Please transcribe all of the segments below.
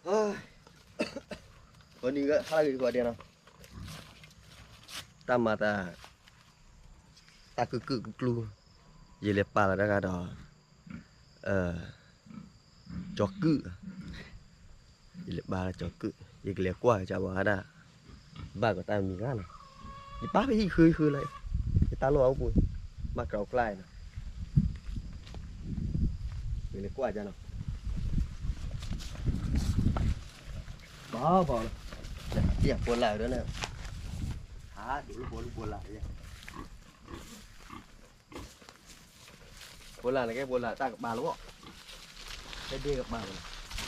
ဂီၤနံၤဟါလၢအဂ့ၤကိးဂၤဒဲးနီၤ, တၢ်မၤသး တၢ်ကုၢ်ကုၢ်ကျူကျူ, ယလဲၤပာ်လီၤတၢ်ဂၤဒီး ကၠီၤကုၢ်, ယလဲၤပာ်လီၤကၠီၤကုၢ်, ယကလဲၤကွၢ်ကစၢ်ဝဲဒၣ် ဘၣ်ကီးတၢ်မံၤဂၤနီၤ, ယပာ်ဖဲဟံၣ်ဃၢဃၢလီၤ, ယတၢ်လီၢ်အိၣ်ပူၤ, ဘၣ်ကြၢးကျါနီၤ, ယလဲၤကွၢ်ကၢ်နီၤ, ဘၣ်ဘၣ်လီၤ, ယဖိလၢ်ဝဲဒၣ်န့ၣ်, ဟးဒိးလၢဖိလူၢ်ဖိလၢ်ယဲ ဖိလၢ်န့ၣ်ကဲ ဖိလၢ်တၢ်ကပၤလီၤ, ဖဲဒ့ကပၤလီၤ,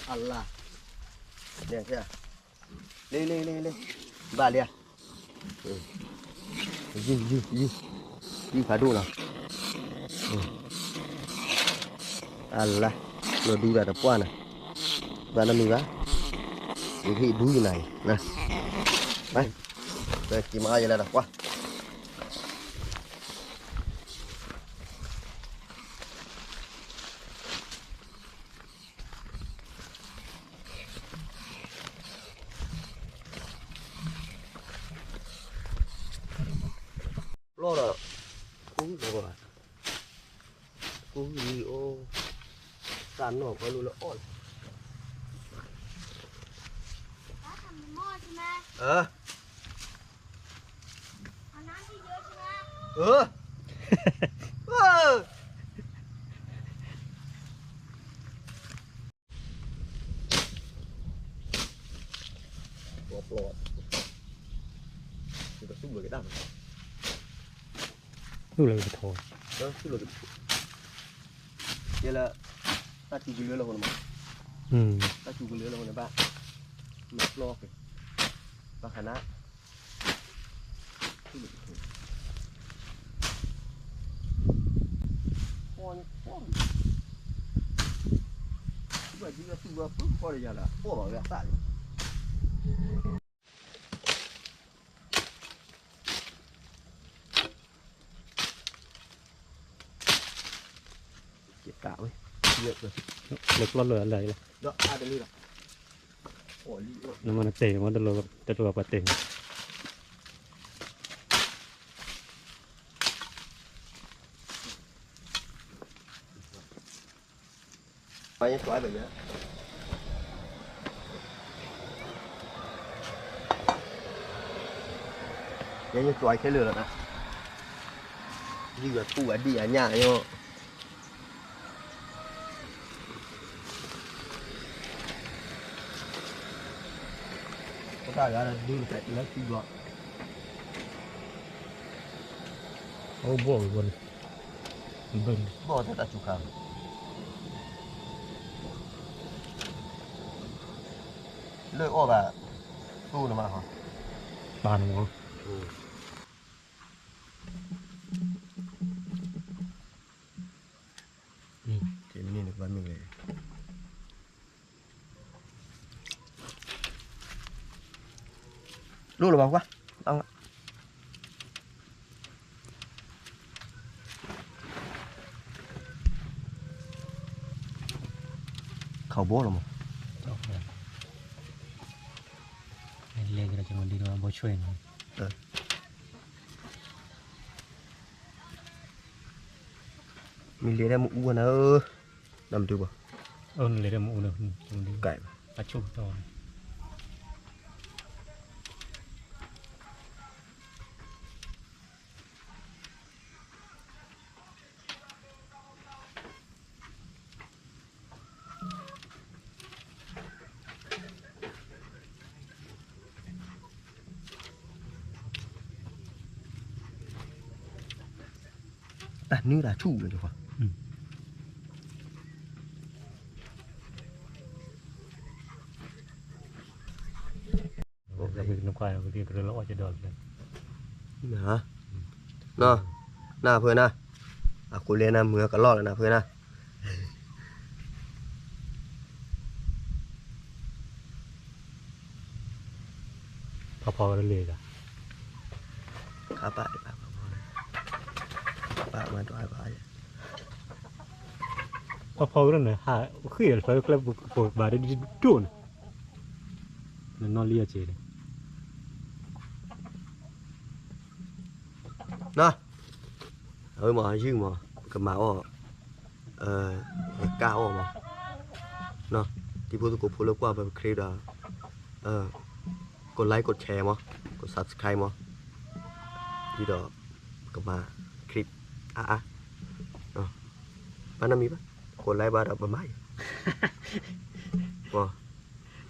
အလါ, န့ၣ်, လ့လ့လ့လ့, ဘၣ်လံဧါ, ယုၢ်ယုၢ်ယုၢ်, ယုၢ်ဖးဒိၣ်လီၤ, အလါ, လီၤဒူတၢ်တပှၢ်န့ၣ်, ဘၣ်နီတမံၤဘၣ်, ယကဟ့ၣ်ဒူယနၤအံၤ, ပက့ၤမၤအီၣ်ယဲလၢတၢ်ကွၢ် လီၢ်ဒီး, ကူ, ကူလံအိၣ်, တၢ်နီၢ်ကီၢ်လိၣ်လၢအီၣ်လီၤ, အၢ သူၣ်လၢကထီ, သူၣ်လၢကထီ, ယဲလၢ တၢ်စူၤကလၢလၢအဃိန့ၣ်မး, တၢ်စူၤကလၢလၢအဃိန့ၣ်ဘၣ်, မၤပျီက့ၤ, ဘၣ်ဃးနၤ ယတၢ်ဝဲ, လၢကျီၢ်လၢအလၢ်လီၤ, နမ့ၢ်နတဲမ့ၢ်တလိၣ်ပှၤတဲ ယဲယကွၢ်ခဲလၢာ်လီၤနၤ, ဒ်ဝဲပူၤအဒံၣ်အညၣ်ညီ, ပတၢ်ဂၤဒုးလၢသံဘျီ, အိၣ်ဘီၣ်ဝဲဘီၣ်န့ၣ်, ဘီၣ်တၢ်တၢ်စူၤခါ, လၢအီၣ်ဘၣ်, တိၢ်နမးဟီ, ပာ်နမး, တမ့ၢ်န့ၣ်ကဘၣ်မ့ၢ်လဲၣ်, လိၣ်လီၤဘၣ်ကွၢ်, ခးဘီလီၤမး, လဲၤကဒီးကမၤဒံးဒီးဘီဆွဲနီၤ, မ့ၢ်လဲၤဒၣ်မ့ၣ်အူနၤဧၢ, နမ့ၢ်ဒုးဘၣ်, လဲၤဒၣ်မ့ၣ်အူနၤ, ကဲ, အဆိကတီၢ် တၢ်နုၤတၢ်ဆူၣ်လၢယခွါ, နခွါကရၢလၢအီၣ်ကဒီး, နၤ, နၤဖုနၤ, အဃိလဲၣ်နၤမုာ်ကလီၢ်လၢနၤဖုနၤ ဖီဖီဝဲတလ့ၤဂၤ, ခါပာ်အံၤပာ်ဖီဖီ, ပာ်မၤဒွးပာ်, ဖီဖီဝဲတန့ၣ် ဟးဃ့ၢ်လၢဖျၢၣ်ကျဲပူၤဘၣ်ဒ်ဒိၣ်န့ၣ်, နီၢ်လံအစ့န့ၣ် နီၢ်, အဝဲမ့ၢ်ယုၢ်မး ပကမၤအီၣ်, ကၢ်အီၣ်မး, နီၢ်, တံၤဖိသကိးဖိလၢကွၢ်ပ clip ဒီး ကိး like ကိး share မး, ကိး subscribe မး, ဒ်သိး ပကမၤ clip အါအါ, ဘၣ်နီတမံၤဘၣ်, ကိး like ဘၣ်ဒီးပမၤအံၤ, သး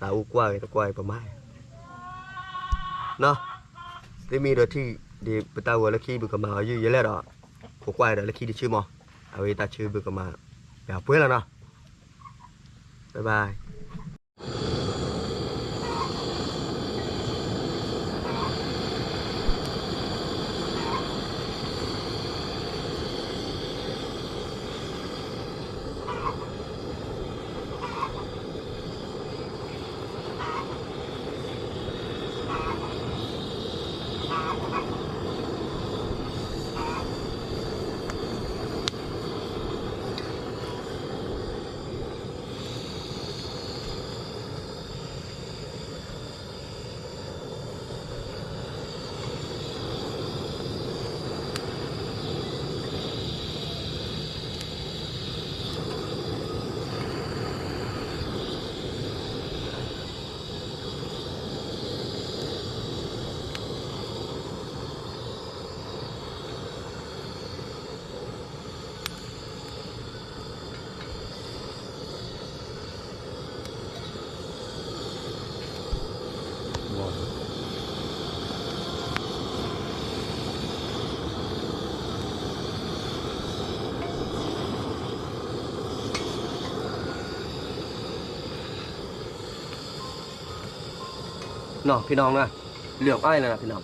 အိၣ်ကွၢ်ဂ့ၤ တကွၢ်ဂ့ၤ ပမၤအံၤ, နီၢ်, သုမ့ၢ်ဒီးထံၣ်ဒ်ပတၢ်ဂီၤလၢခံ ပကမၤအီၤယုၢ်ယဲလဲၣ်ဒီး, ခိးကွၢ်ဒီးလၢခံတဆၢမး, အဝဲတၢ်ဆၢပကမၤ ပှဲၤလီၤနီၢ်, bye bye. နီၢ် ဖံနီၢ်နီၢ်, လၢၢ်အီၣ်လၢနီၢ် ဖံနီၢ်. မ့ၢ်ပဲ,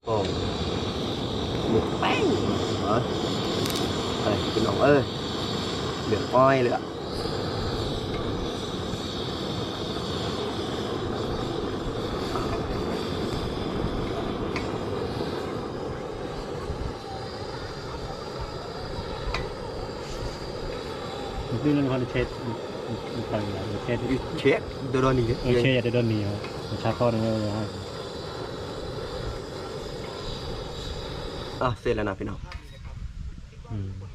ဖံနီၢ်ဧၢ, လၢၢ်အီၣ်လၢ မ့ၢ်နခီနဆဲး, နဆဲး, တဒီနံၤ, ဆဲးယၤတဒီနံၤ, နဆါသီန့ၣ်, အစဲးလၢနၤဖံနီၢ်,